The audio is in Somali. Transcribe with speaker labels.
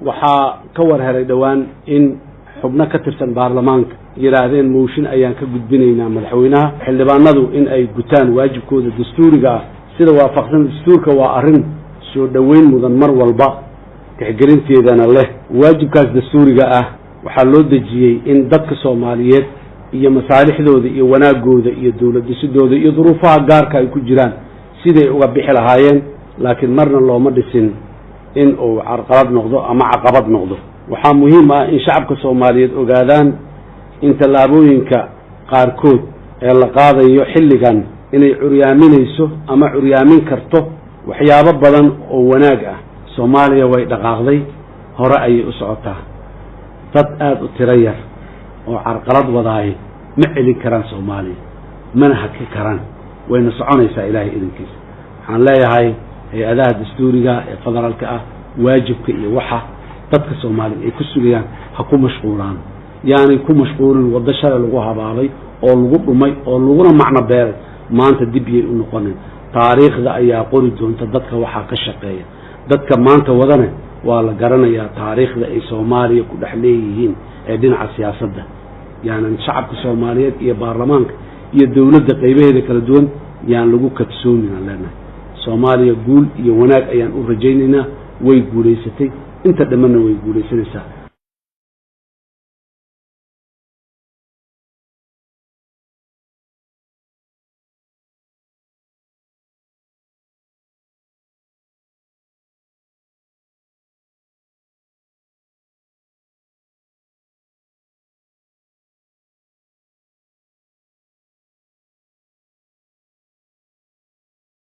Speaker 1: Waxaa ka war helay dhowaan in xubno ka tirsan baarlamaanka yidhaahdeen mooshin ayaan ka gudbinaynaa madaxweynaha. Xildhibaanadu in ay gutaan waajibkooda dastuuriga ah sida waafaqsan dastuurka waa arrin soo dhoweyn mudan, mar walba tixgelinteedana leh. Waajibkaas dastuuriga ah waxaa loo dejiyey in dadka Soomaaliyeed iyo masaalixdooda iyo wanaagooda iyo dowlad dhisidooda iyo duruufaha gaarka ay ku jiraan siday uga bixi lahaayeen, laakiin marna looma dhisin in uu carqalad noqdo ama caqabad noqdo. Waxaa muhiim ah in shacabka Soomaaliyeed ogaadaan in tallaabooyinka qaarkood ee la qaadayo xilligan inay curyaaminayso ama curyaamin karto waxyaabo badan oo wanaag ah. Soomaaliya way dhaqaaqday, hore ayay u socotaa. Dad aada u tiro yar oo carqalad wadaay ma celin karaan Soomaaliya, mana haki karaan, wayna soconaysaa Ilaahay idankiisa. Waxaan leeyahay hay-adaha dastuuriga ee federaalka ah waajibka iyo waxa dadka Soomaaliya ay ku sugayaan ha ku mashquulaan, yaanay ku mashquulin waddo shalay lagu habaabay oo lagu dhumay oo laguna macno beeray, maanta dib yay u noqonin. Taariikhda ayaa qori doonta dadka waxaa ka shaqeeya. Dadka maanta wadane waa la garanayaa taariikhda ay Soomaaliya ku dhex leeyihiin ee dhinaca siyaasadda. Yaanan shacabka Soomaaliyeed iyo baarlamaanka iyo dowladda qaybaheeda kala duwan yaan lagu kadsoomin aan leenahay. Soomaaliya guul iyo wanaag ayaan u rajaynaynaa. Way guulaysatay, inta dhammanna way guulaysanaysaa.